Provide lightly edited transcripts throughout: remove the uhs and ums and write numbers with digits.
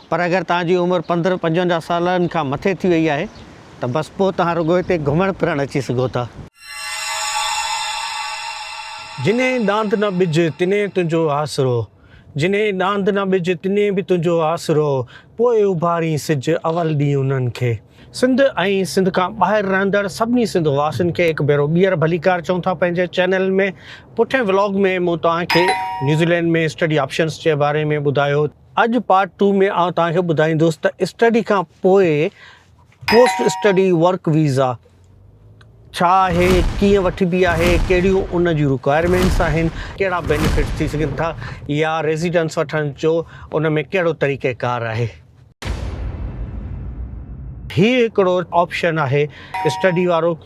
پر اگر توهان جي عمر پندرهن پنجونجاهه سالن کان مٿي ٿي وئي آهي ته بس پوء توهان رڳو هتي گهمڻ ڦرڻ اچي سگهو ٿا. جنهين ڏاند نه ٻج، تنهين تنهنجو آسرو. جنهين ڏاند نه ٻج، تنهين به تنهنجو آسرو. پوء اڀارين سج، اول ڏينهن انهن کي. سنڌ ۽ سنڌ کان ٻاهر رهندڙ سڀني سنڌ واسين کي هڪ ڀيرو ٻيهر ڀليڪار چئون ٿا پنهنجي چينل ۾. پٺئين ولاگ ۾ مون توهان کي نيوزيلينڊ ۾ اسٽڊي آپشنس جي باري ۾ ٻڌايو. اڄ پارٽ ٽو ۾ آئون توهان کي ٻڌائيندس ته اسٽڊي کان پوء پوسٽ اسٽڊي ورڪ ويزا ڇا آهي، ڪيئن وٺبي آهي، ڪهڙيون ان جون رڪوائرمينٽس آهن، ڪهڙا بينيفٽس ٿي سگهن ٿا يا ريزيڊنس وٺڻ جو ان ۾ ڪهڙو طريقه ڪار آهي. هي هڪڙو آپشن آهي اسٽڊي وارو.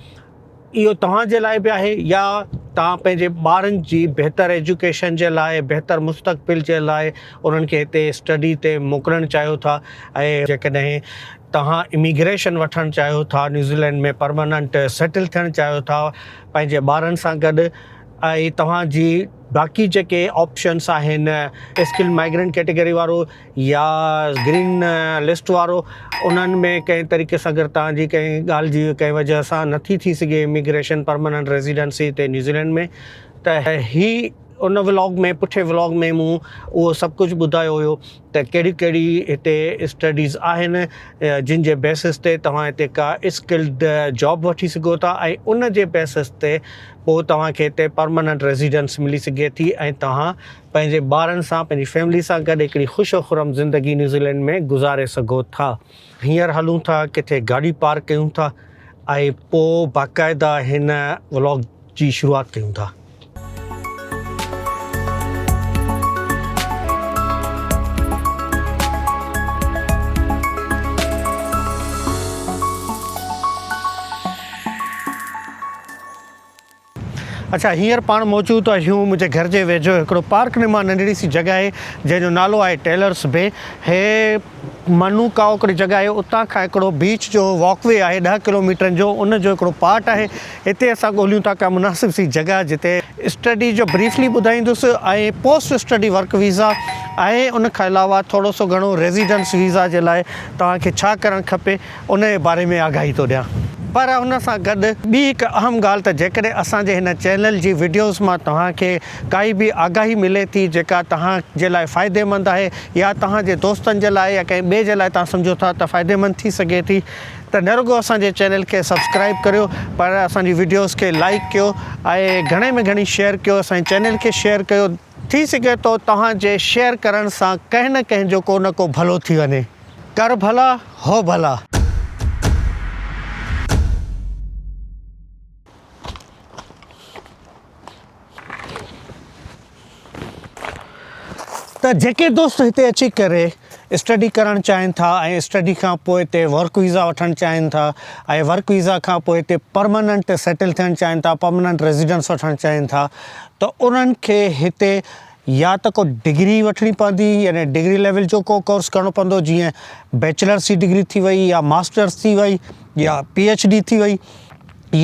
اهو توهان جي لاء به آهي يا توهان پنهنجي ٻارن جي بهتر ايجوڪيشن جي لاء بهتر مستقبل جي لاء انهن کي هتي اسٽڊي تي موڪلڻ چاهيو ٿا ۽ جيڪڏهن توهان اميگريشن وٺڻ چاهيو ٿا نيوزيلينڊ ۾ پرماننٽ سيٽل ٿيڻ چاهيو ٿا پنهنجي ٻارن سان گڏ ۽ توهان جي باقي جيڪي آپشنس آهن اسڪل مائگرنٽ ڪيٽيگري وارو يا گرين لسٽ وارو انهن ۾ ڪنهن طريقي سان اگر توهان جي ڪنهن ڳالهه جي ڪنهن وجه سان نٿي ٿي سگهي اميگريشن پرماننٽ ريزيڊنسي هتي نيوزيلينڊ ۾ ته هي ان ولاگ ۾ پٺين ولاگ ۾ مون اهو سڀ ڪجهه ٻڌايو هيو ته ڪهڙي ڪهڙي هتي اسٽڊيز آهن جن جي بيسس تي توهان هتي ڪا اسڪلڊ جاب وٺي سگهو ٿا ۽ ان جي بيسس تي پوء توهان کي هتي پرماننٽ ريزيڊنس ملي سگهي ٿي ۽ توهان پنهنجي ٻارن سان پنهنجي فيملي سان گڏ هڪڙي خوش و خرم زندگي نيوزيلينڊ ۾ گذاري سگهو ٿا. هينئر هلون ٿا ڪٿي گاڏي پارڪ ڪيون ٿا ۽ پوء باقاعده هن ولاگ جي شروعات ڪيون ٿا. اڇا هينئر پاڻ موجود آهيون منهنجي گهر جي ويجهو هڪڙو پارڪ نما ننڍڙي سي جڳهه آهي جنهن جو نالو آهي ٽيلرس بي هي منو ڪائو هڪڙي جڳهه آهي اتان کان هڪڙو بيچ جو واڪ وي آهي ڏهه ڪلوميٽرن جو ان جو هڪڙو پارٽ آهي هتي اسان ڳوليون ٿا ڪا مناسب سي جڳهه جتي اسٽڊي جو بريفلي ٻڌائيندس ۽ پوسٽ اسٽڊي ورڪ ويزا ۽ ان کان علاوه ٿورو سو گهڻو ريزيڊنس ويزا جي لاء توهان کي ڇا ڪرڻ کپي ان جي باري ۾ آگاهي ٿو ڏيان. پر ان سان گڏ ٻي هڪ اهم ڳالهه ته جيڪڏهن اسان جي هن چينل جي وڊيوز مان توهان کي ڪائي به آگاهي ملي ٿي جيڪا توهان جي لاء فائديمند آهي يا توهان جي دوستن جي لاء يا ڪنهن ٻئي جي لاء توهان سمجهو ٿا ته فائديمند ٿي سگهي ٿي ته نه رڳو اسان جي چينل کي سبسڪرائيب ڪريو پر اسان جي وڊيوز کي لائيڪ ڪيو ۽ گهڻي ۾ گهڻي شيئر ڪيو اسان جي چينل کي شيئر ڪيو ٿي سگهي ٿو توهان جي شيئر ڪرڻ سان ڪنهن نه ڪنهن جو ڪو نه ڪو ڀلو ٿي وڃي. ڪر ڀلا هو ڀلا. ته جيڪي دوست هتي اچي ڪري اسٽڊي ڪرڻ چاهين ٿا ۽ اسٽڊي کان پوء هتي ورڪ ويزا وٺڻ چاهين ٿا ۽ ورڪ ويزا کان پوء هتي پرماننٽ سيٽل ٿيڻ چاهين ٿا پرماننٽ ريزيڊنس وٺڻ چاهين ٿا ته انهن کي هتي يا ته ڪو ڊگري وٺڻي پوندي يعني ڊگري ليول جو ڪو ڪورس ڪرڻو پوندو جيئن بيچلرس جي ڊگري ٿي وئي يا ماسٽرس ٿي وئي يا پي ايڇ ڊي ٿي وئي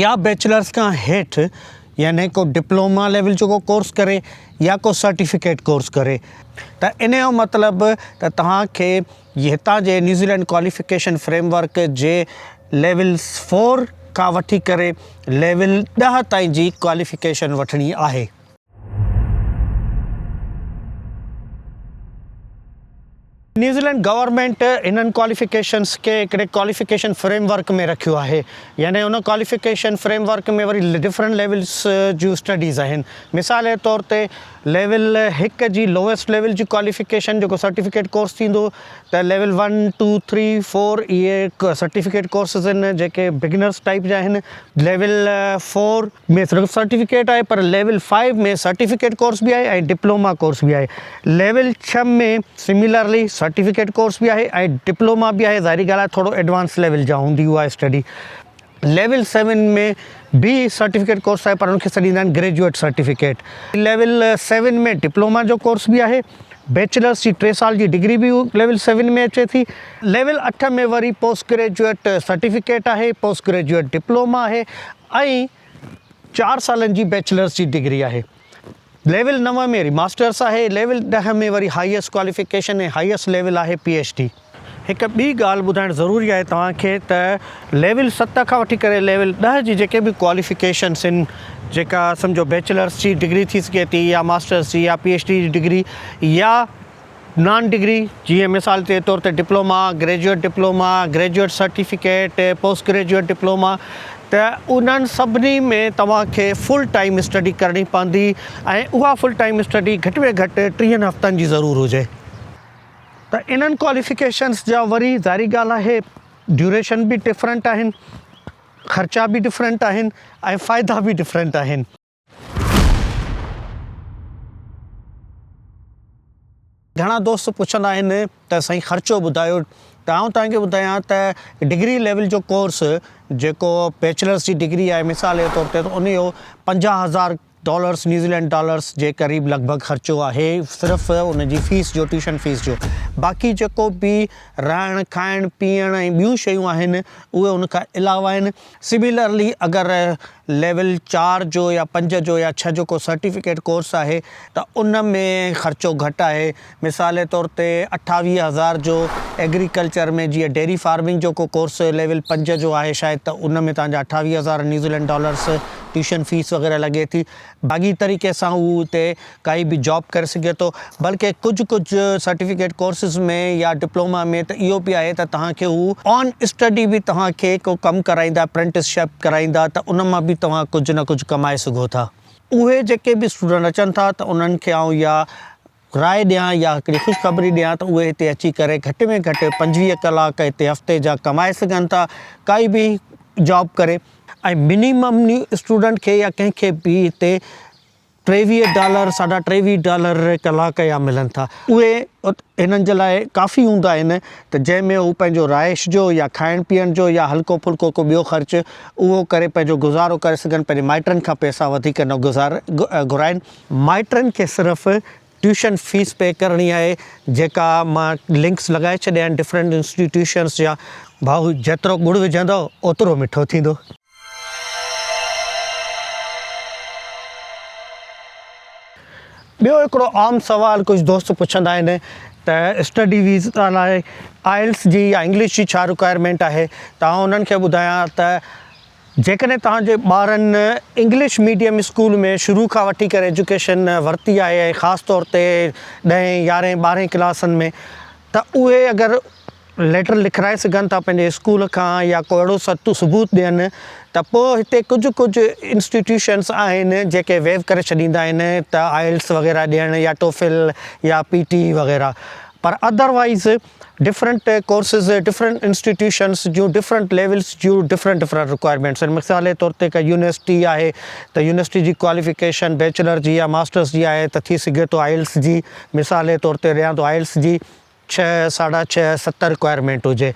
يا بيچلرس کان هيٺ يعني ڪو ڊپلوما ليول جو ڪو ڪورس ڪري يا ڪو سرٽيفڪيٽ ڪورس ڪري ته ان جو مطلب ته توهان کي هتان جي New Zealand qualification frame work جي ليول فور کان وٺي ڪري ليول ڏهه تائين جي ڪواليفڪيشن وٺڻي آهي. نيوزيلينڊ گورنمينٽ انهن ڪواليفڪيشنس کي هڪڙي ڪواليفڪيشن فريم ورڪ ۾ رکيو آهي يعني ان ڪواليفڪيشن فريم ورڪ ۾ وري ڊفرنٽ ليولس جون اسٽڊيز آهن مثال جي طور تي ليول هڪ جي لوئسٽ ليول جي ڪواليفڪيشن جيڪو سرٽيفڪيٽ ڪورس ٿيندو ته level one two three four اهي سرٽيفڪيٽ ڪورسز آهن جيڪي بگنرس ٽائپ جا آهن ليول فور ۾ صرف سرٽيفڪيٽ آهي پر ليول فائيو ۾ سرٽيفڪيٽ ڪورس به آهي ۽ ڊپلوما ڪورس به آهي ليول ڇهه ۾ سميلرلي سرٽيفڪيٽ ڪورس به آهي ۽ ڊپلوما به آهي ظاهري ڳالهه آهي ٿورو ايڊوانس ليول جا هوندي اها اسٽڊي ليول سيون ۾ به سرٽيفڪيٽ ڪورس آهي پر ان کي سڏيندا آهن گريجوئيٽ سرٽيفڪيٽ ليول سيون ۾ ڊپلوما جو ڪورس به آهي بيچلرس جي ٽي سال جي ڊگري به ليول سيون ۾ اچي ٿي ليول اٺ ۾ وري پوسٽ گريجوئيٽ سرٽيفڪيٽ آهي پوسٽ گريجوئيٽ ڊپلوما آهي ۽ چار سالن جي بيچلرس جي ڊگري آهي. ليول نو ۾ وري ماسٽرس آهي. ليول ڏهه ۾ وري هائيسٽ ڪواليفڪيشن ۽ هائيسٽ ليول آهي پي ايڇ ڊي. هڪ ٻي ڳالهه ٻڌائڻ ضروري آهي توهان کي ته ليول 7 کان وٺي ڪري ليول 10 جي جيڪي به ڪواليفڪيشنس آهن جيڪا سمجهو بيچلرس جي ڊگري ٿي سگهي ٿي يا ماسٽرس جي يا پي ايڇ ڊي جي ڊگري يا نان ڊگري جيئن مثال جي طور تي diploma, graduate diploma, graduate certificate, post graduate diploma ته انهن سڀني ۾ توهان کي فل ٽائيم اسٽڊي ڪرڻي پوندي ۽ اها فل ٽائيم اسٽڊي گهٽ ۾ گهٽ 30 هفتن جي ضرور هجي. ته انهن ڪواليفڪيشنس جا وري ظاهري ڳالهه آهي ڊيوريشن به ڊفرنٽ آهن، خرچا به ڊفرنٽ آهن ۽ فائدا به ڊفرنٽ آهن. گهڻا دوست پڇندا آهن ته سائين خرچو ٻڌايو ته آئون توهان کي ٻڌايان ته ڊگري ليول جو ڪورس جيڪو بيچلرس جي ڊگري آهي مثال جي طور تي ته ان جو 50 هزار ڊالرس نيوزيلينڊ ڊالرس جي قريب لڳ ڀڳ خرچو آهي صرف ان جي فيس جو ٽيوشن فيس جو باقي جيڪو به رهڻ کائڻ پيئڻ ۽ ٻيون شيون آهن اهي ان کان علاوه آهن سميلرلي اگر ليول 4 جو يا 5 جو يا 6 جو ڪو سرٽيفڪيٽ ڪورس آهي ته ان ۾ خرچو گهٽ آهي مثال طور تي 28 هزار جو ايگريڪلچر ۾ جيئن ڊيري فارمنگ جو ڪو ڪورس ليول 5 جو آهي شايد ته ان ۾ توهان جا 28 هزار New Zealand dollars tuition fee وغيره لڳي ٿي. باغي طريقي سان هو اتي ڪائي به جاب ڪري سگهي ٿو بلڪه ڪجهه ڪجهه سرٽيفڪيٽ ڪورسز ۾ يا ڊپلوما ۾ ته اهو به آهي ته توهان کي هو آن اسٽڊي به توهان کي ڪو ڪم ڪرائيندا اپرينٽسشپ ڪرائيندا ته ان مان به توهان ڪجهه نه ڪجهه ڪمائي سگهو ٿا. اهي جيڪي به اسٽوڊنٽ اچن ٿا ته انهن کي آئون اها راء ڏيان يا هڪڙي خوشخبري ڏيان ته اهي هتي اچي ڪري گهٽ ۾ گهٽ 25 ڪلاڪ هتي هفتي جا ڪمائي سگهن ٿا ڪائي به جاب ڪري ۽ منيمم اسٽوڊنٽ کي يا ڪنهن کي به هتي 23 ڊالر ساڍا 23 ڊالر ڪلاڪ جا ملن ٿا اهي هنن جي لاء ڪافي هوندا آهن ته جنهن ۾ هو پنهنجو رهائش جو يا کائڻ پيئڻ جو يا هلڪو ڦلڪو ڪو ٻيو خرچ اهو ڪري پنهنجو گذارو ڪري سگهن پنهنجي مائٽن کان پئسا وڌيڪ نه گذار گهرائن. مائٽن کي صرف ٽيوشن فيس پي ڪرڻي آهي جيڪا مان لنڪس لڳائي ڇڏيا آهن ڊفرنٽ انسٽيٽيوشنس جا. ڀائو جيترو ڳڙ وجهندؤ اوترو مٺو ٿيندو. ٻيو هڪڙو عام سوال ڪجهه دوست پڇندا آهن ته اسٽڊي ويزا لاء آئلس جي يا انگلش جي ڇا رڪوائرمينٽ آهي ته آئون انهن کي ٻڌايان ته جيڪڏهن توهان جي ٻارن انگلش ميڊيم اسڪول ۾ شروع کان وٺي ڪري ايجوڪيشن ورتي آهي ۽ خاص طور تي ڏهين يارهين ٻارهين ڪلاسن ۾ ته اهي اگر ليٽر لکرائي سگهن ٿا پنهنجي اسڪول کان يا ڪو اهڙو ست ثبوت ڏين ته پوء هتي ڪجهه ڪجهه انسٽيٽيوشنس آهن جيڪي ويو ڪري ڇڏيندا آهن ته آئلس وغيره ڏيڻ يا ٽوفل يا پي ٽي وغيره پر otherwise different courses different institutions جون ڊفرنٽ ليولز جون ڊفرنٽ ڊفرنٽ رڪوائرمينٽس آهن مثال جي طور تي ڪا يونيورسٽي آهي ته يونيورسٽي جي ڪواليفڪيشن بيچلر جي يا ماسٽرس جي آهي ته ٿي سگهي ٿو آئلس جي مثال جي طور تي ڏيان ٿو آئلس جي ڇهه ساڍا ڇهه ست رڪوائرمينٽ هجي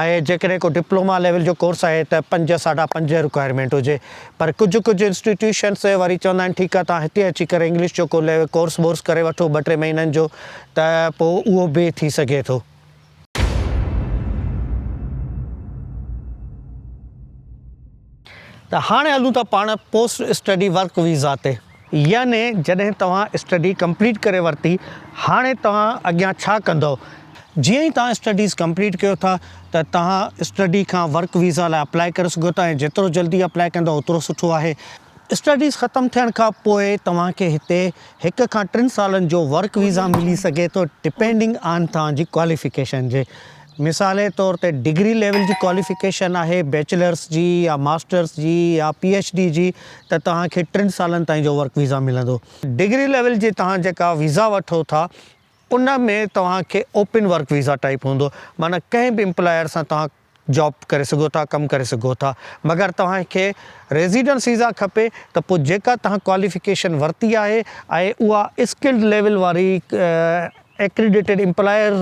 ۽ جيڪڏهن ڪو ڊپلوما ليول جو ڪورس آهي ته پنج ساڍا پنج رڪوائرمينٽ هجي پر ڪجهه ڪجهه انسٽيٽيوشنس وري چوندا آهن ٺيڪ آهي توهان هتي اچي ڪري انگلش جو ڪو ڪورس وورس ڪري وٺو ٻه ٽي مهينن جو ته پوء اهو به ٿي سگهي ٿو. ته هاڻي هلون ٿا پاڻ پوسٽ اسٽڊي ورڪ ويزا تي. يعني جڏهن توهان اسٽڊي ڪمپليٽ ڪري ورتي هاڻي توهان اڳيان ڇا ڪندؤ؟ جيئن ئي توهان اسٽڊيز ڪمپليٽ ڪيو ٿا ته توهان اسٽڊي کان ورڪ ويزا لاء اپلائي ڪري سگهو ٿا ۽ جيترو جلدي اپلائي ڪندؤ اوترو سٺو آهي. اسٽڊيز ختم ٿيڻ کان پوء توهان کي هتي هڪ کان ٽن سالن جو ورڪ ويزا ملي سگهي ٿو ڊپينڊنگ آن توهان جي ڪواليفڪيشن جي. مثال طور تي ڊگري ليول جي ڪواليفڪيشن آهي بيچلرس جي يا ماسٽرس جي يا پي ايڇ ڊي جي ته توهان کي ٽن سالن تائين جو ورڪ ويزا ملندو. ڊگري ليول جي توهان جيڪا ويزا وٺو ٿا ان ۾ توهان کي اوپن ورڪ ويزا ٽائيپ هوندو معنيٰ ڪنهن به امپلائر سان توهان جاب ڪري سگهو ٿا ڪم ڪري سگهو ٿا مگر توهان کي ريزيڊنس ويزا کپي ته پوء جيڪا توهان ڪواليفڪيشن ورتي آهي ۽ اها اسڪلڊ ليول واري ايڪريڊيٽيڊ امپلائر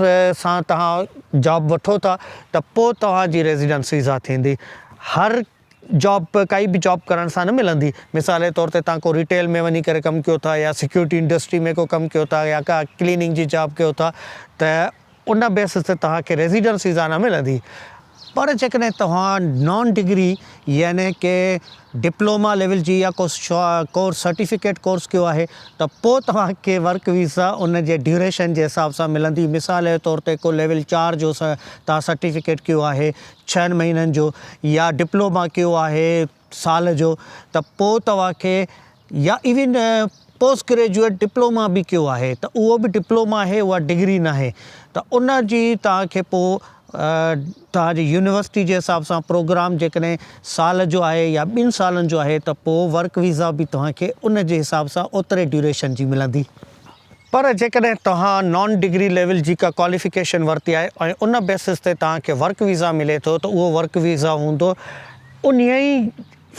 سان توهان جاب وٺو ٿا ته پوء توهان جي ريزيڊنس ويزا ٿيندي هر جاب ڪائي به جاب ڪرڻ سان نه ملندي مثال جي طور تي توهان ڪو ريٽيل ۾ وڃي ڪري ڪم ڪيو ٿا يا سيڪيورٽي انڊسٽري ۾ ڪو ڪم ڪيو ٿا يا ڪا ڪليننگ جي جاب ڪيو ٿا ته ان بيسس تي توهان کي ريزيڊنس ويزا نه ملندي. پر جيڪڏهن توهان نان ڊگري يعني ڪي ڊپلوما ليول جي يا ڪو ڪورس سرٽيفڪيٽ ڪورس ڪيو آهي ته پوء توهان کي ورڪ ويزا ان جي ڊيوريشن جي حساب سان ملندي مثال جي طور تي ڪو ليول چار جو توهان سرٽيفڪيٽ ڪيو آهي ڇهن مهينن جو يا ڊپلوما ڪيو آهي سال جو ته پوء توهان کي يا ايون پوسٽ گريجوئيٽ ڊپلوما به ڪيو آهي ته اهو به ڊپلوما آهي اها ڊگري ناهي ته ان جي توهان کي پوء توهان جي يونيورسٽي جي حساب سان پروگرام جيڪڏهن سال جو آهي يا ٻن سالن جو آهي ته پوء ورڪ ويزا به توهان کي ان جي حساب سان اوتري ڊيوريشن جي ملندي. پر جيڪڏهن توهان نان ڊگري ليول جي ڪا ڪواليفڪيشن ورتي آهي ۽ ان بيسس تي توهان کي ورڪ ويزا ملي ٿو ته اهو ورڪ ويزا هوندو انهي ئي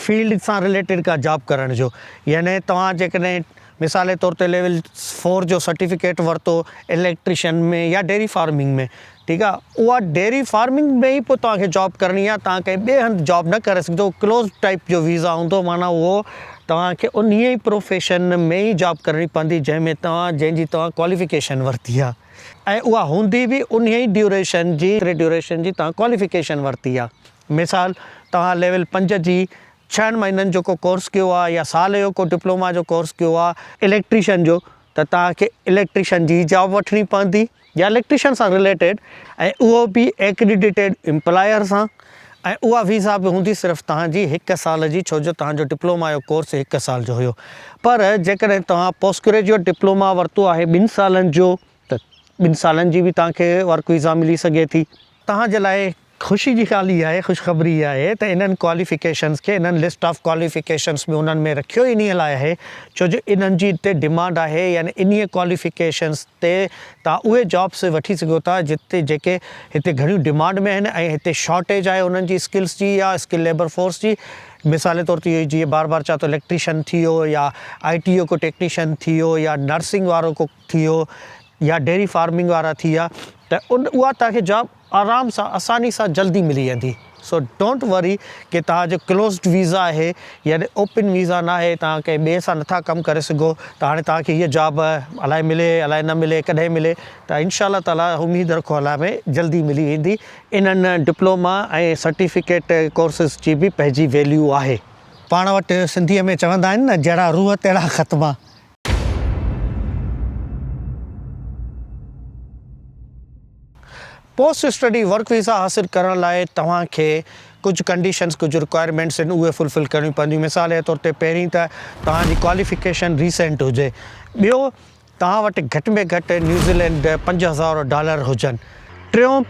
فيلڊ سان رليٽيڊ ڪا جاب ڪرڻ جو يعني توهان جيڪڏهن مثال طور تي ليول فور جو سرٽيفڪيٽ ورتو اليڪٽريشن ۾ يا ڊيري فارمنگ ۾ ٺيڪ آ اها ڊيري فارمنگ ۾ ئي پوء توهان کي جاب ڪرڻي آ توهان ڪنهن ٻئي هنڌ جاب نه ڪري سگهندو ڪلوز ٽائپ جو ويزا هوندو معنيٰ اهو توهان کي انهي ئي پروفيشن ۾ ئي جاب ڪرڻي پوندي جنهن ۾ توهان جنهن جي توهان ڪواليفڪيشن ورتي آ ۽ اها هوندي به انهي ئي ڊيوريشن جي ڊيوريشن جي توهان ڪواليفڪيشن ورتي آ مثال توهان ليول پنج جي ڇهن مهينن جو ڪو ڪورس ڪيو آ يا سال جو ڪو ڊپلوما جو ڪورس ڪيو آ اليڪٽريشن جو ته توهان کي اليڪٽريشن جي جاب وٺڻي پوندي يا اليڪٽريشن سان رليٽيڊ ۽ اهو به ايڪريڊيٽيڊ امپلائر سان ۽ اها ويزا به هوندي صرف توهان جي هڪ سال جي ڇو جو توهان جو ڊپلوما جو ڪورس هڪ سال جو هيو پر جيڪڏهن توهان پوسٽ گريجوئيٽ ڊپلوما ورتو آهي ٻن سالن جو ته ٻن سالن جي به توهان کي ورڪ ويزا ملي سگهي ٿي. توهان جي لاء خوشي جي ڳالهه اها آهي، خوشخبري اها آهي ته انهن ڪواليفڪيشنز کي انهن لسٽ آف ڪواليفڪيشنز ۾ انهن ۾ رکيو ئي انهيء لاء آهي ڇو جو انهن جي هتي ڊمانڊ آهي يعني انهيء ڪواليفڪيشنز تي توهان اهي جابس وٺي سگهو ٿا جتي جيڪي هتي گهڻيون ڊمانڊ ۾ آهن ۽ هتي شارٽيج آهي انهن جي اسڪلز جي يا اسڪل ليبر فورس جي مثال طور تي جيئن بار بار چوان ٿو اليڪٽريشن ٿي ويو يا آء ٽي جو ڪو ٽيڪنيشن ٿي ويو يا نرسنگ وارو ڪو ٿي ويو يا ڊيري فارمنگ وارا ٿي ويا ته ان اها توهان کي جاب آرام سان آساني سان جلدي ملي ويندي سو don't وري ڪي توهان جو ڪلوزڊ ويزا آهي يعني اوپن ويزا ناهي توهان ڪنهن ٻئي سان نٿا ڪم ڪري سگهو ته هاڻي توهان کي هيء جاب الائي ملي الائي نه ملي ڪڏهن ملي ته انشاء الله تعالي اميد رکو الله ۾ جلدي ملي ويندي. انهن ڊپلوما ۽ سرٽيفڪيٽ ڪورسز جي به پنهنجي ويليو آهي. پاڻ وٽ سنڌيء ۾ چوندا آهن نه جهڙا روح تهڙا ختما. پوسٽ اسٽڊي ورڪ ويزا حاصل ڪرڻ لاء توهان کي ڪجهه ڪنڊيشنز ڪجهه رڪوائرمينٽس آهن اهي فلفل ڪرڻيون پونديون مثال جي طور تي پهرين ته توهان جي ڪواليفڪيشن ريسينٽ هجي ٻيو توهان وٽ گهٽ ۾ گهٽ نيوزيلينڊ 5000 ڊالر هجن ٽيون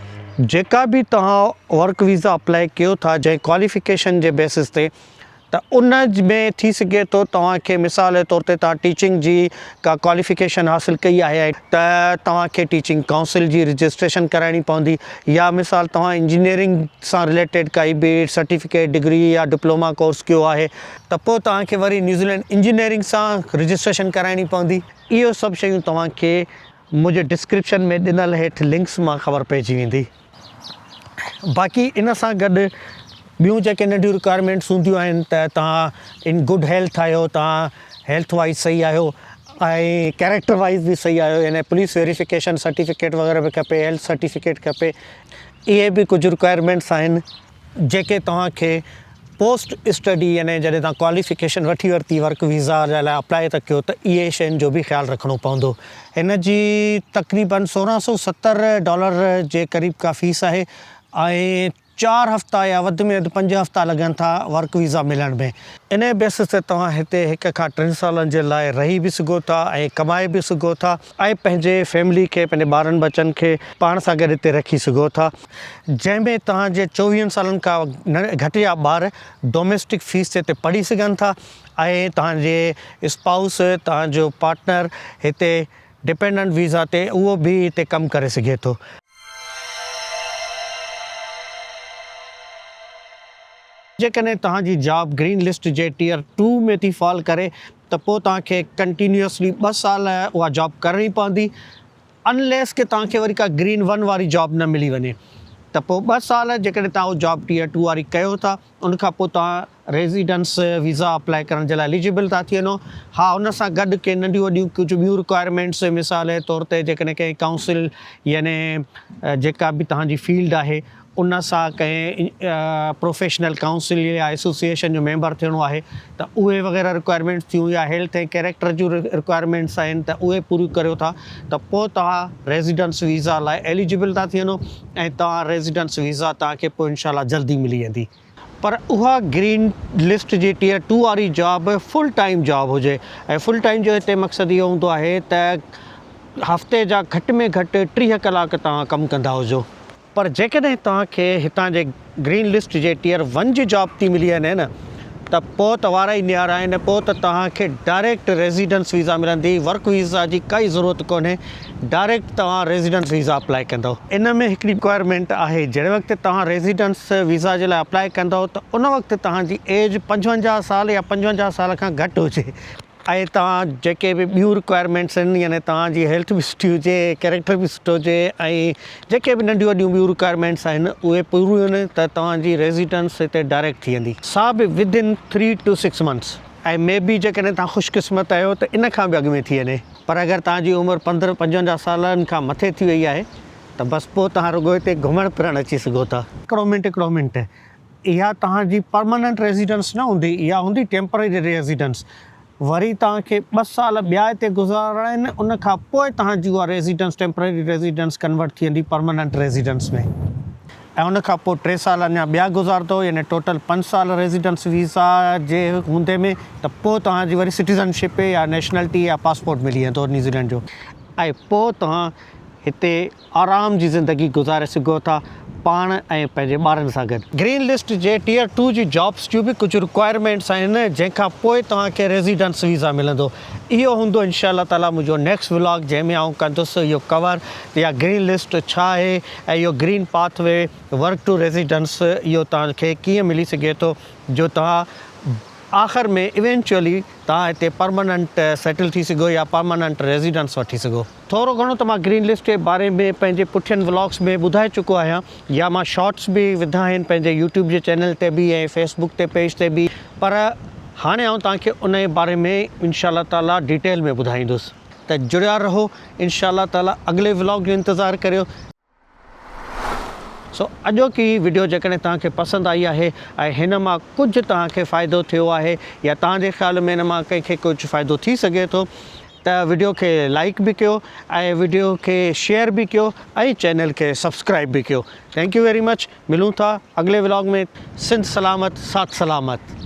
جيڪا به توهان ورڪ ويزا اپلائي ڪيو ٿا جنهن ڪواليفڪيشن جي بيسس تي ته ان ۾ ٿي سگهي ٿو توهان کي مثال جي طور تي توهان ٽيچنگ جي ڪا ڪواليفڪيشن حاصل ڪئي آهي ته توهان کي ٽيچنگ ڪائونسل جي رجسٽريشن ڪرائڻي پوندي يا مثال توهان انجنيئرنگ سان رليٽيڊ ڪائي به سرٽيفڪيٽ ڊگري يا ڊپلوما ڪورس ڪيو آهي ته پوء توهان کي وري نيوزيلينڊ انجنيئرنگ سان رجسٽريشن ڪرائڻي پوندي. اهو سڀ شيون توهان کي منهنجي ڊسڪرپشن ۾ ڏنل هيٺ لنڪس مان خبر پئجي ويندي. باقي ان سان گڏ ٻيون جيڪي ننڍيون رڪوائرمينٽس هونديون آهن ته توهان ان گڊ هيلٿ آهيو توهان هيلٿ وائز صحيح آهيو ۽ ڪيريڪٽر وائز به صحيح آهيو يعني پوليس ويريفڪيشن سرٽيفڪيٽ وغيره به کپي هيلٿ سرٽيفڪيٽ کپي اهي به ڪجهه رڪوائرمينٽس آهن جيڪي توهان کي پوسٽ اسٽڊي يعني جڏهن توهان ڪواليفڪيشن وٺي ورتي ورڪ ويزا جي لاء اپلائي ٿا ڪيو ته اهي شين جو به خيال رکڻو پوندو. هن جي تقريبن 1670 ڊالر جي قريب ڪا فيس آهي ۽ چار هفتا يا وڌ ۾ وڌ پنج هفتا لڳن ٿا ورڪ ويزا ملڻ ۾. انهيء بيسس تي توهان هتي هڪ کان ٽن سالن جي لاء رهي به سگهو ٿا ۽ ڪمائي به سگهو ٿا ۽ پنهنجي فيملي کي پنهنجي ٻارن ٻچن کي پاڻ سان گڏ هتي رکي سگهو ٿا. جنهن ۾ توهان جي چوويهن سالن کان گهٽ جا ٻار ڊوميسٽڪ فيس تي هتي پڙهي سگهن ٿا ۽ توهان جي اسپائوس توهان جو پارٽنر هتي ڊپينڊنٽ ويزا تي اهو به هتي ڪم ڪري سگهي ٿو. جيڪڏهن توهان جي جاب گرين لسٽ جي ٽيئر ٽو ۾ ٿي فال ڪري ته پوء توهان کي ڪنٽينيوسلي ٻه سال اها جاب ڪرڻي پوندي انليس ڪي توهان کي وري ڪا گرين ون واري جاب نه ملي وڃي ته پوء ٻه سال جيڪڏهن توهان اها جاب ٽيئر ٽو واري ڪيو ٿا ان کان پوء توهان ريزيڊنس ويزا اپلائي ڪرڻ جي لاء اليجبل ٿا ٿي وڃو. ها ان سان گڏ ڪي ننڍيون وڏيون ڪجهه ٻيون رڪوائرمينٽس مثال جي طور تي جيڪڏهن ڪنهن ڪائونسل يعني جيڪا به توهان جي فيلڊ آهي ان سان ڪنهن پروفيشنل ڪائونسل يا ايسوسيئيشن جو ميمبر ٿيڻو آهي ته اهي وغيره رڪوائرمينٽس ٿيون يا هيلٿ ۽ ڪيريڪٽر جون رڪوائرمينٽس آهن ته اهي پوريون ڪريو ٿا ته پوء توهان ريزيڊنس ويزا لاء ايليجبل ٿا ٿي وڃو ۽ توهان ريزيڊنس ويزا توهان کي پوء انشاء الله جلدي ملي ويندي. پر اها گرين لسٽ جي ٽيئر ٽو واري جاب فل ٽائيم جاب هجي ۽ فل ٽائيم جو هتي مقصد اهو هوندو آهي ته هفتي جا گهٽ ۾ گهٽ 30 ڪلاڪ توهان ڪم ڪندا هجو. پر جيڪڏهن توهان کي هتان جي گرين لسٽ جي ٽيئر ون جي جاب ٿي ملي وڃي نه ته پوء ته وارا ئي نيارا آهن پوء ته توهان کي ڊائريڪٽ ريزيڊنس ويزا ملندي ورڪ ويزا جي ڪائي ضرورت ڪونهي ڊائريڪٽ توهان ريزيڊنس ويزا اپلائي ڪندؤ. ان ۾ هڪڙي رڪوائرمينٽ آهي جنهن وقت توهان ريزيڊنس ويزا جي لاء اپلائي ڪندؤ ته ان وقت توهان جي ايج 55 سال يا 55 سال کان گهٽ هجي ۽ توهان جيڪي به ٻيون رڪوائرمينٽس آهن يعني توهان جي هيلٿ به سٺي هجي ڪيريڪٽر به سٺو هجي ۽ جيڪي به ننڍيون وڏيون ٻيون رڪوائرمينٽس آهن اهي پوريون آهن ته توهان جي ريزيڊنس هتي ڊائريڪٽ ٿي ويندي سا به within three to six months ۽ maybe جيڪڏهن توهان خوش قسمت آهيو ته ان کان به اڳ ۾ ٿي وڃي پر اگر توهان جي عمر پندرهن پنجونجاهه سالن کان مٿي ٿي وئي آهي ته بس پوء توهان رڳو هتي گهمڻ ڦرڻ اچي سگهو ٿا. هڪڙو منٽ هڪڙو منٽ اها توهان جي پرماننٽ ريزيڊنس نه هوندي، اها هوندي ٽيمپرري ريزيڊنس. وري توهان کي ٻه سال ٻيا هتي گذارڻا آهن، ان کان پوء توهان جي اها ريزيڊنس ٽيمپرري ريزيڊنس ڪنورٽ ٿي ويندي پرماننٽ ريزيڊنس ۾ ۽ ان کان پوء ٽي سال اڃا ٻيا گذارندو يعني ٽوٽل پنج سال ريزيڊنس ويزا جي هوندي ۾ ته پوء توهان جي وري سٽيزنشپ يا نيشنلٽي يا پاسپورٽ ملي ويندو نيوزيلينڊ جو ۽ پوء توهان هتي آرام جي زندگي گذاري سگهو ٿا پاڻ ۽ پنهنجي ٻارن سان گڏ. گرين لسٽ جي ٽيئر ٽو جي جابس جون به ڪجهه رڪوائرمينٽس آهن جنهن کان پوء توهان کي ريزيڊنس ويزا ملندو. اهو هوندو انشاء الله تعالي منهنجو نيڪسٽ ولاگ جنهن ۾ آئون ڪندس اهو ڪور ته اها گرين لسٽ ڇا آهي ۽ اهو green pathway work to residence اهو توهان کي ڪيئن ملي سگهي ٿو جو توهان آخر ۾ ايونچوئلي توهان هتي پرماننٽ سيٽل ٿي سگهو يا پرماننٽ ريزيڊنس وٺي سگهو. ٿورو گهڻو ته مان گرين لسٽ جي باري ۾ پنهنجي پٺين ولاگس ۾ ٻڌائي چڪو آهيان يا مان شارٽس به وڌا آهن پنهنجي يوٽيوب جي چينل تي به ۽ فيس بڪ تي پيج تي به پر هاڻي آئون توهان کي ان جي باري ۾ انشاء الله تعالي ڊيٽيل ۾ ٻڌائيندس ته جڙيا رهو انشاء الله تعالي اڳلي ولاگ جو انتظار ڪريو. سو اڄوڪي وڊيو جيڪڏهن توهان کي پسند آئي آهي ۽ هن مان ڪجهه توهان کي فائدو ٿيو آهي يا توهان جي خيال ۾ هن مان ڪنهن کي ڪجهه فائدو ٿي سگهي ٿو ته وڊيو کي لائيڪ به ڪيو ۽ وڊيو کي شيئر به ڪيو ۽ چينل کي سبسڪرائيب به ڪيو thank you very much ملون ٿا اڳلي ولاگ ۾ سنڌ سلامت ساٿ سلامت.